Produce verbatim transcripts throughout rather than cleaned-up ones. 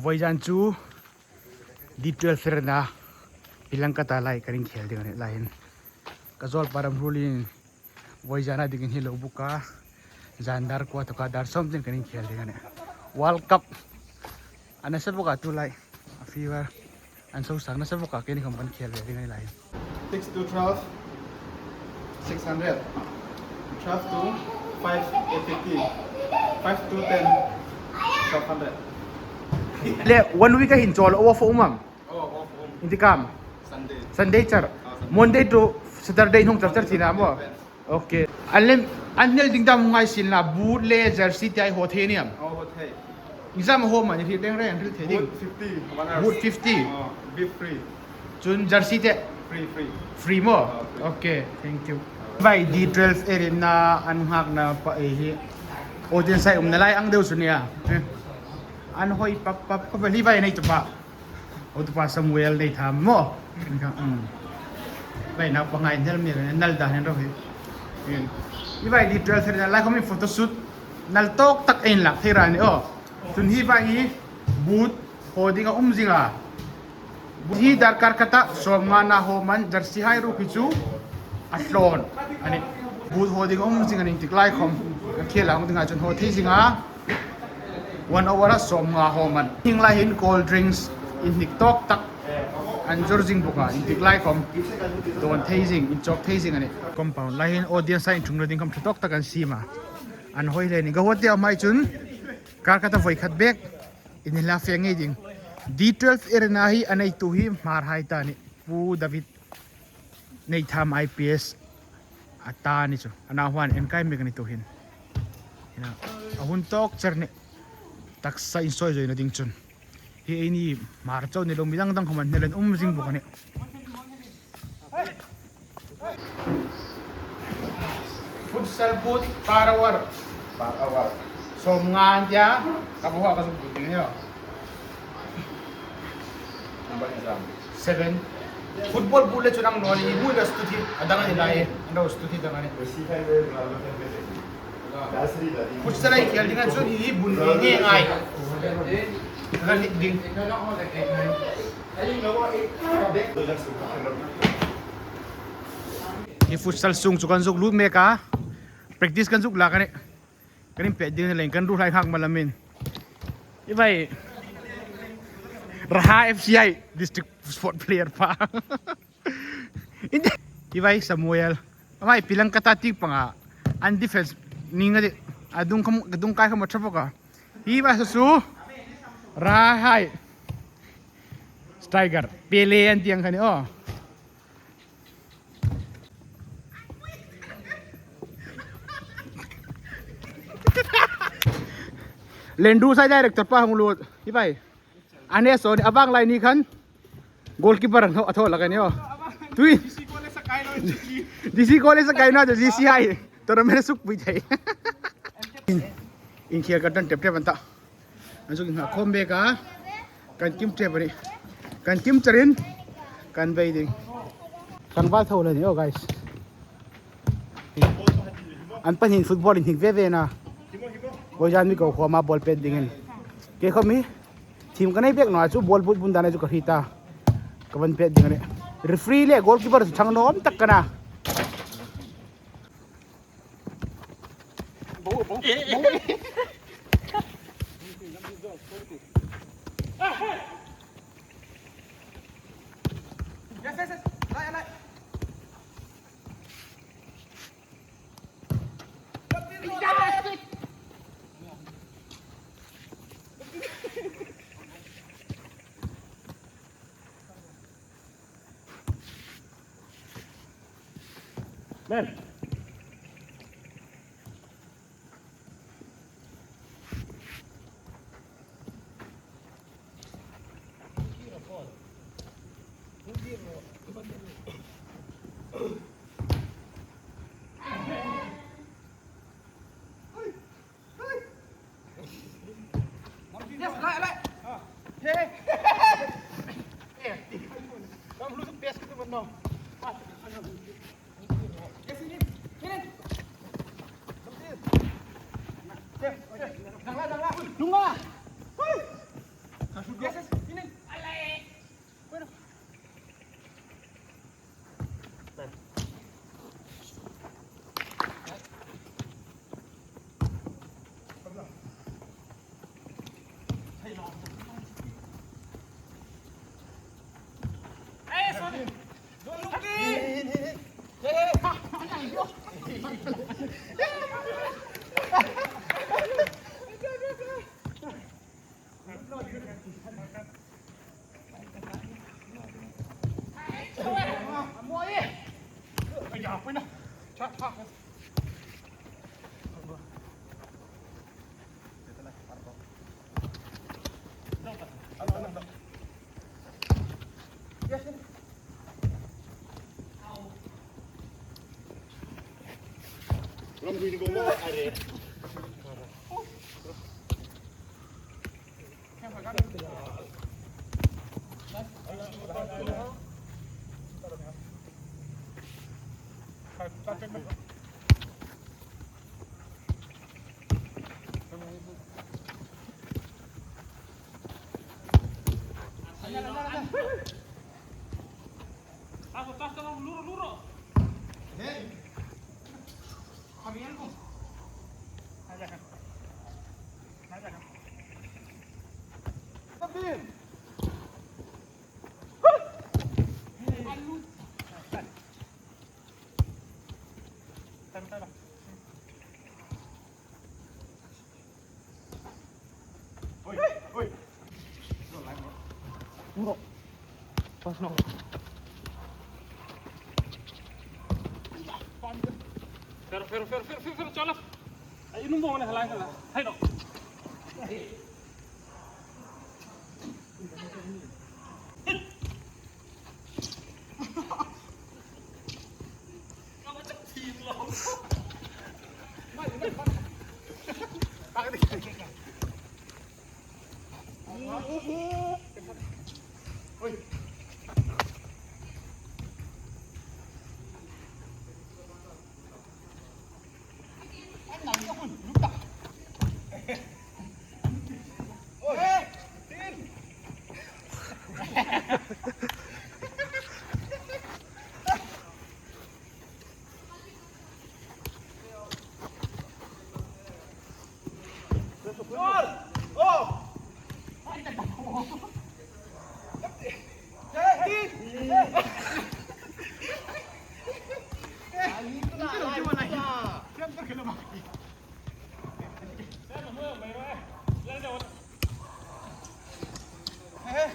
Vawizan chu D twelve fair-na Pilangkata lai kan inkhel ding a nih lai hin. Ka zawlpa ram ruolin vawizana dingin hi lo book a, zan dar kuo taka dar sawm chen kan inkhel ding a nih. World Cup a nasa bawk a tulai. A fever an so sang nasa bawk a, keini khawm kan khel ve ding a nih lai. Six to twelve, six hundred. Twelve to five, eight fifty. Five to ten, twelve hundred. Le, one week-a hin chawl off um am? Oh, off um. Intikam? Sunday. Sunday char. Oh, Sunday. Monday to Saturday hung char char tina maw? Depends. Okay. An lem, an hnel ding dam ngai sin la, boot le jersey te ei haw thei ni am? Oh, haw thei. Exam haw man hi reng reng hril thei ding. Boot fifty, one hour. Boot fifty. Oh, bib free. Chun jersey te? Free, free. Free maw? Oh, free. Okay, thank you. Vai D twelve area-na an nghakna pa ei hi. Audience ei umna lai ang deu chu nia. Eh. An hoi pap pap ka va hi vai nei tu pa. Auto pa Samuel nei tham maw. Ka, um. Vai nau pa ngai nel mi nal da nen ro hi. Hi vai D twelve area-na lai khawm photo shoot nal tawk tak ei lak thei ra ni aw. Tun hi vai hi boot haw ding a um zing a. Boot hi darkar khat a sawmnga-na haw man, jersey hai ruok hi chu a hlawn a nih. Boot haw ding a um zing a nih, intik lai khawm. A khel ang dinga chun haw thei zing a. One hour-a sawmnga haw man. Hieng lai hin cold drinks inhnik tawk tak an zawr zing bawk a, intik lai khawm dawn thei zing, inchawk thei zing a nih. Compound lai hin audience-a inṭhungna ding khawm ṭha tawk tak an siem a. An hoi hle ni. Ka hawte a hmai chun kar khat a voi khat bek inhla fe ngei ding. D twelve area-na hi a neitu hi Hmarhai ta ni. Pu David Neitham I P S a ta ni chu. A nau hmang en kai mek a ni tu hin. Hi na, a hun tawk char ni. Taksa insawi zawina ding chun. Hi eini Hmar chau ni lo mi dang dang khawm an hnel an um zing bawk a nih. Futsal boot per hour. Per hour. Sawmnga an tia, ka bu ha ka suk boot ding a nih. Number exam. Seven. Football boot le chu nang naw ni, mui ka study a dang a ni lai, an ro study dang a nih. Futsal ei khel ding a chun hi bun ni nge ngai. Ka hit ding. Hi futsal sung chu kan zuk lut mek a. Practice kan zuk lak a nih. Kan inpet ding leng kan ruolhai nghak ma lamin. Hi vai. Raha F C I district sport player pa. Hi vai Samuel. Amai Pilangkata tik panga. An defense ni nga di. A dung khawm, dung kai khawm a ṭha bawk a. Hi vai su su. Rahai. Striker. Pele an ti ang kha ni aw. Lendu sai director pa hung lut. Hi vai. Ane so ni a bang lai ni khan. Goalkeeper a thaw lak a ni aw. Tui. D C College a kai naw chu D C I. Tournament suk pui thei. Inkhel ka tan tep tep an ta. An zuk innghat khawm mek a, kan kim ṭep a nih. Kan kim charin kan bei ding. Tlangval tho le ni aw, guys. An pahni hin football inhnik ve ve a. Vawizan mi ko khawma ball pet dingin. Kei khawm hi thim ka nei bek naw a chu ball boot bun dan a chu ka hriet a. Ka van pet ding a nih. Referee le goalkeeper chu ṭhang nuom tak ka na. Yes, yes, in, in. Bueno. Hey, sorry. Don't look me. Hey, hey. Pero, pero, pero, pero, pero, pero, chala. Ai, inum bong ne halai kala. Hai do.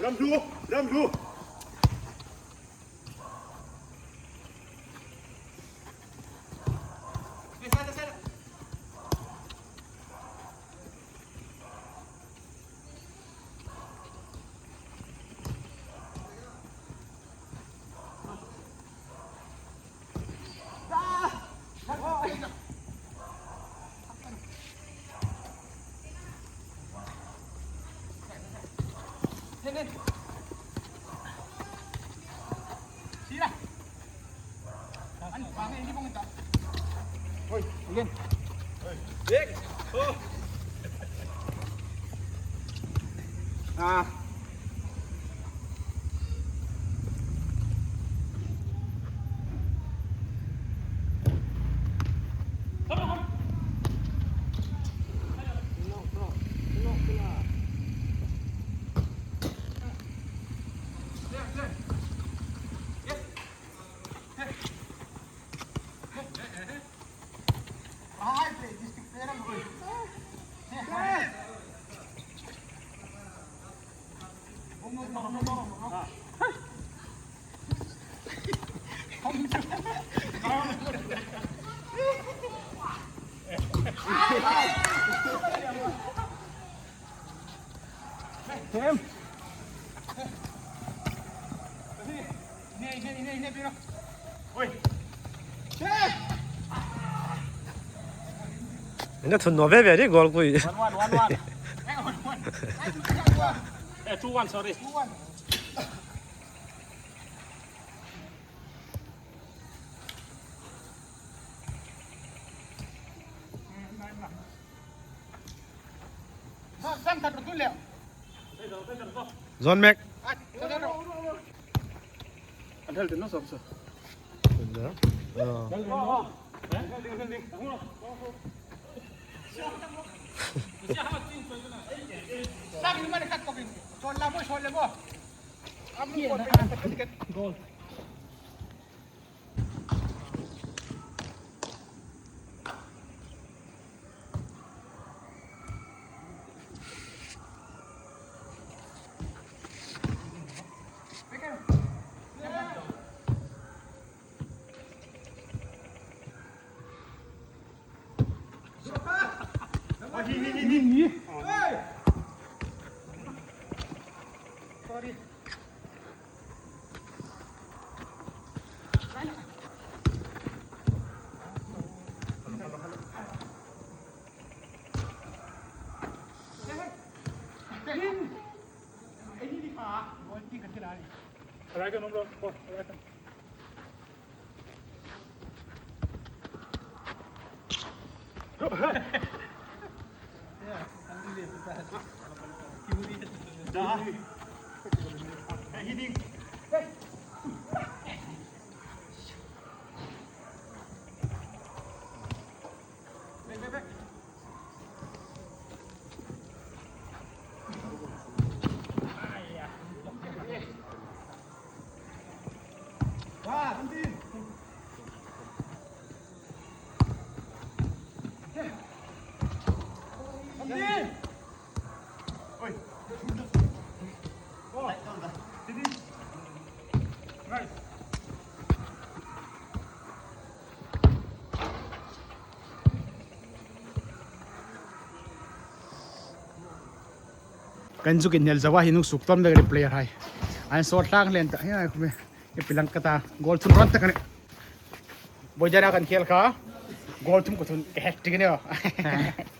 Ram du, ram du. Ina thun naw ve ve ri goal kui. One one, one one. Eh, two one, sorry. Zone mek. Kan zuk inhnial zo a, hi hnung suk tawm deu player hai an sawt tlang len ta hi, ai khum e. Hi pilang ka ta, goal thum run tak a nih. Boidana kan khel kha goal thum ka thun ka hat trick a nih.